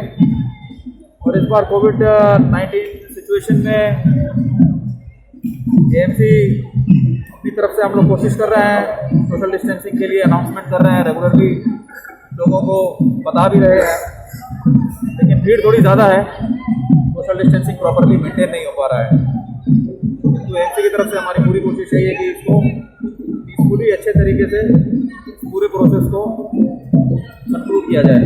और इस बार कोविड नाइन्टीन सिचुएशन में एएमसी अपनी तरफ से हम लोग कोशिश कर रहे हैं, सोशल डिस्टेंसिंग के लिए अनाउंसमेंट कर रहे हैं रेगुलरली, लोगों को बता भी रहे हैं, लेकिन भीड़ थोड़ी ज़्यादा है, सोशल डिस्टेंसिंग प्रॉपरली मेंटेन नहीं हो पा रहा है। तो एएमसी की तरफ से हमारी पूरी कोशिश यही है कि इसको पीसफुली, अच्छे तरीके से पूरे प्रोसेस को कंक्लूड किया जाए।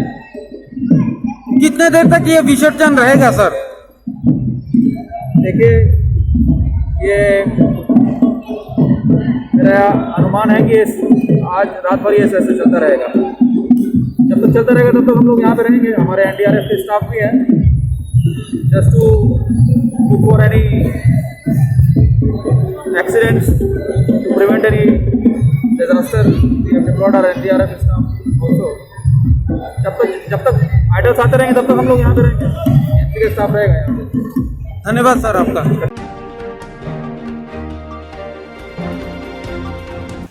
कितने देर तक ये विसर्जन रहेगा सर? देखिए, ये मेरा अनुमान है कि इस, आज रात भर ये ऐसे ऐसे चलता रहेगा। जब तक चलता रहेगा, तब तक हम लोग यहाँ पे रहेंगे। हमारे एनडीआरएफ के स्टाफ भी हैं, just to look for any accidents, to prevent any disaster. We have deployed our NDRF staff also. जब तक, जब तक आइडल्स आते रहेंगे, तब तक हम लोग यहाँ पे रहेंगे। एएमसी का स्टाफ रहेगा यहाँ पे। धन्यवाद सर आपका।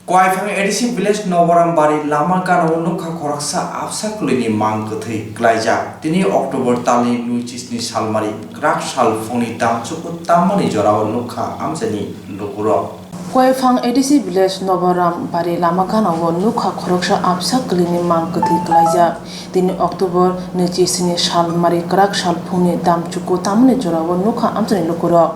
Koiphang A D C village Noboram bari lama gana o nukha khoroksa absa kwlwini mang kwthwi klaijak. Tini October talni nwi chisni salmari kwrak sal phungni damchuku tammani jorao nukha amchaini lukurok. Koiphang A D C village Noboram bari lama gana o nukha khoroksa absa kwlwini mang kwthwi klaijak. Tini October nwi chisni salmari kwrak sal phungni damchuku tammani jorao nukha amchaini lukurok.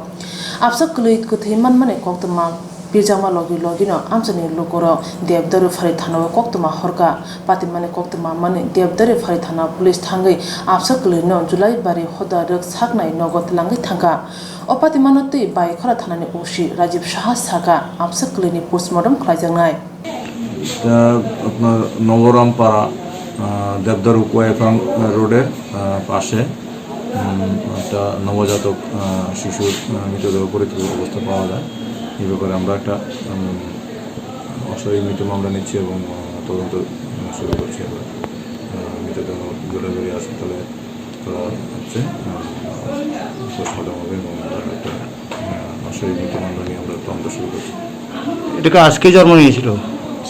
Absa kwlwi kwthwi manmani koktwma pirjakma logi logino amchaini lukurok Devdaru phari thanao koktwma horkha. Patimani koktwma mani Devdaru phari thana police thangwi absa kwlwino July bari hoda rwk saknai nogo twlangwi thangkha. O patimano twi Baikhora thanani O C Rajiv Saha sakha, absa kwlwini postmortem khlaijaknai. এটা আপনার নবরামপাড়া, আহ, দেবদারু কোয়াইফাং রোডের, আহ, পাশে, উম, একটা নবজাতক, আহ, শিশুর, আহ, মৃতদেহ পরিত্যক্ত অবস্থা পাওয়া যায়। এই ব্যাপারে আমরা একটা, উম, অস্বাভাবিক মৃত্যু মামলা নিচ্ছি এবং, আহ, তদন্ত, আহ, শুরু করছি আমরা। আহ, মৃতদেহ জোরাজুরি হাসপাতালে করা হচ্ছে, আহ, পোস্টমর্টম হবে এবং আমরা একটা, আহ, অস্বাভাবিক মৃত্যু মামলা নিয়ে আমরা তদন্ত শুরু করছি। এটা কি আজকে জন্ম নিয়েছিল?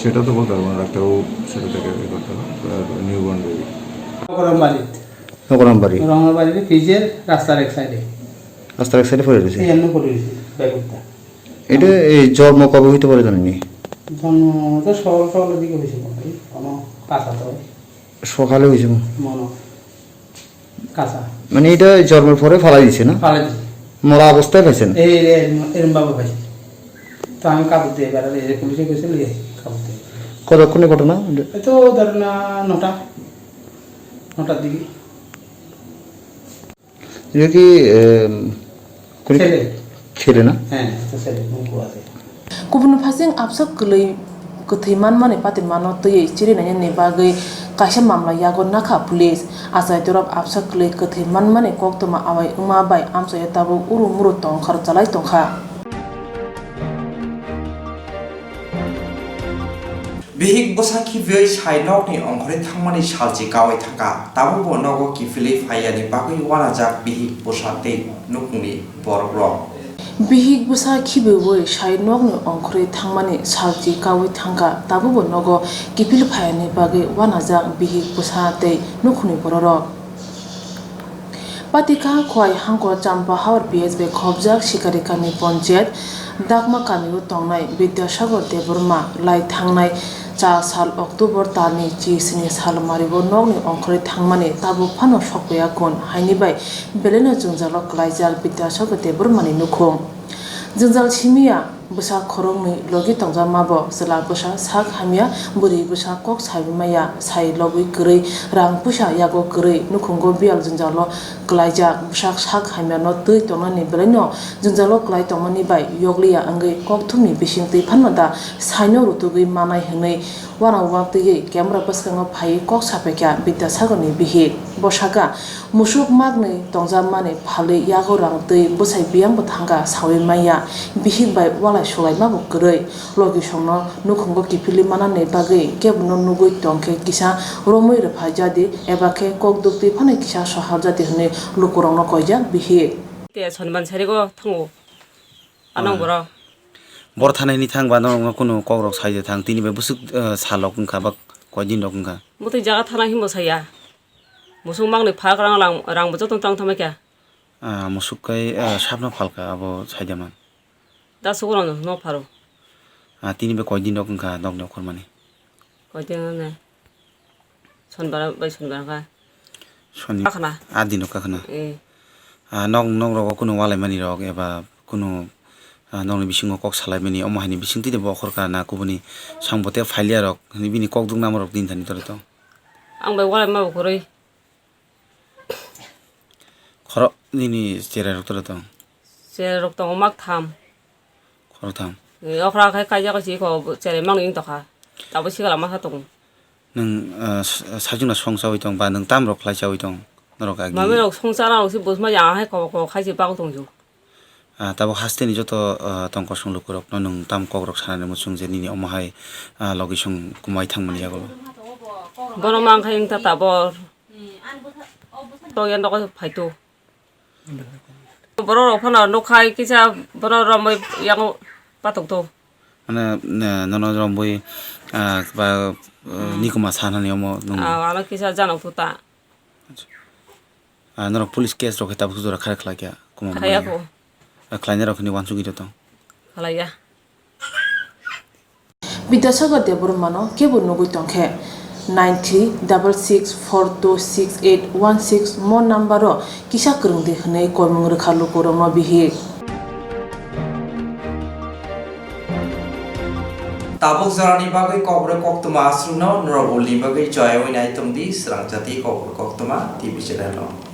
সেটা তো বলতে পারবো না, ডাক্তারবাবু সেটা দেখে ইয়ে করতে হবে। New born baby. নগরম বাড়ি। নগরম বাড়ি। নগরম বাড়ির ফ্রিজের রাস্তার এক সাইডে। রাস্তার এক সাইডে পড়ে রয়েছে। এই এমনি পড়ে রয়েছে ব্যাগটা। এটা এই জন্ম কবে হইতে পারে জানেননি? জন্ম তো সকাল সকালের দিকে হয়েছে মনে হয়, কোনো কাঁচা তো হয়। সকালে হয়েছে মনে হয়। মনে হয়। কাঁচা। মানে এটা জন্মের পরে ফালাই দিছে না? ফালাই দিছে। মরা অবস্থায় পাইছেন? এই, এই, এরম, এরম ভাবে পাইছে। তো আমি কাপড় দিয়ে বেড়ালে, এই যে পুলিশে গেছিল, এই কাপড় দিয়ে। কতক্ষণে ঘটনা? এই তো ধরেন না, নটা, নটার দিকে। Yo ki, em, kuni Sele. Sele na? Heh, to sele, nung kuwa de. Kubun phasing absa kwlwi kwthwi manmani patirmano twiwi chiri nainani bagwi kaisa mamla yago nakha police. Achai torop absa kwlwi kwthwi manmani koktwma awai wngma bai amchaio tabuk uru muru tongkhar chalai tongkha. Bihik bwsa khibiwi sai nokni ongkhorwi thangmani salchi kaui thangkha, tabukbo nogo kiphilwi phaiyani bagwi uanajak bihik bwsa tei nukhungni borokrok. Bihik bwsa khibiwi sai nokni ongkhorwi thangmani salchi kaui thangkha, tabukbo nogo kiphilwi phaiyani bagwi uanajak bihik bwsa tei nukhungni bororok. Patikha Khowai Hangkor Champa Hawar P S bai khobjak Sikari Kami Ponchayat Dakma Kamio tongnai Bidyasagar Debbarma lai thangnai cha sal October talni chi sini salmario nokni ongkhorwi thangmani tabuk phano sokpaiya kun haini bai belaino jwngjalo kwlaijak Bidyasagar Debbarmani nukhung. Jwngjal simiya. Bwsa khoroknwi logi tongjakmabo, chwla bwsa sak hamya, bwrwi bwsa kok saui maya, sai logwi kwrwi, rang puisa yago kwrwi, nukhungo biyal jwngjalo kwlaijak, bwsa sak hamyano twi tongnani belaino jwngjalo kwlai tongmani bai yokliya wngwi kokthumni bisingtwi phano da saino rutugwi manai hwnwi uanao uaktwiwi camera bwskango phaiwi kok sapaikha Bidyasagarni bihik. Bo sakha, Musuk maknwi tongjakmani phalwi yago rang twi bwsai biyangbo thangkha saui manya, bihik bai walai sulaimabo kwrwi. Logisongno nukhungo kiphilwi manani bagwi kebono nugwi tongkhe kisa romwi rwphaijadi eba khe kok duktwi phano kisa soharjadi hwnwi lukurokno koijak bihik. Te Sonibar sarigo thango. Anong Ah. Borok. Bor thanaini thang ba norokno kunu kokrok saide thang tini bai bwswk, eh, salok wngkha ba koidin rok wngkha. Bwtwi jaga thana himbo saya. Musuk maknwi phalka rang lang, rangbo jotono tang tangma kya? Ah, musuk kai, ah, sabno phalka abo saida man. Da sukurano no pharo. Ah, tini be koidin rok wngkha nokni okhormani? Koidin ne. Sonbar bai sonbar kha. Soni. Kakhna. Ah, dino kakhna. Eh. Ah, nok, nok rogo kuno walai mani rok eba kuno, ah, nokni bisingo kok salai mani omo haini bisingtwi de bo okhor ka na kubuni sangbote phalia rok hwnwi bini kok duk nama rok din thani tore to. Ang bai walai ma bo kwrwi. Khorok nini cherai rok tore tong? Cherai rok tongo mak tham. Khorok tham. E, okra khai kaijak si ko cherai mang ning tokha. Tabo sikala masa tongo. Nung, ah, s-, sajwkna song chawi tong ba nung tam rok khlai chawi tong? Norok agi. Mami rok song chana rok si bosma ya hai ko ko khai si bak tong ju. Ah, tabuk hasteni joto, ah, tongkosong lukurokno nwng tam kokrok sanani muchung je nini omo hai, ah, logisong kumui thangmani yago? Bono mang khai wngkha tabor. To yan doko phaito. Borok rok phano nuk khai kisa bono romwi yango patok to. Mane, ne, nono romwi, ah, ba, ah, nikuma sanani omo nwng. Ah, ano kisa janok to ta. Ah, norok police case rok khe tabuk jora kharwi khlai kha, kwmamani. Khlaiya kho. Ah, khlainai rok hwnwi uansugwi tong. Khlaiya. Bidyasagar Debbarmano kebo nugwi tongkhe, nine three double six four two six eight one six mo number-o kisa kwrwngdi hwnwi koimung rwkha lukurokno bihik. Tabuk jorani bagwi kokborok koktwma aswkno norok ulni bagwi joyaui nai tongdi Swrangjati Kokborok Koktwma T V channel-o.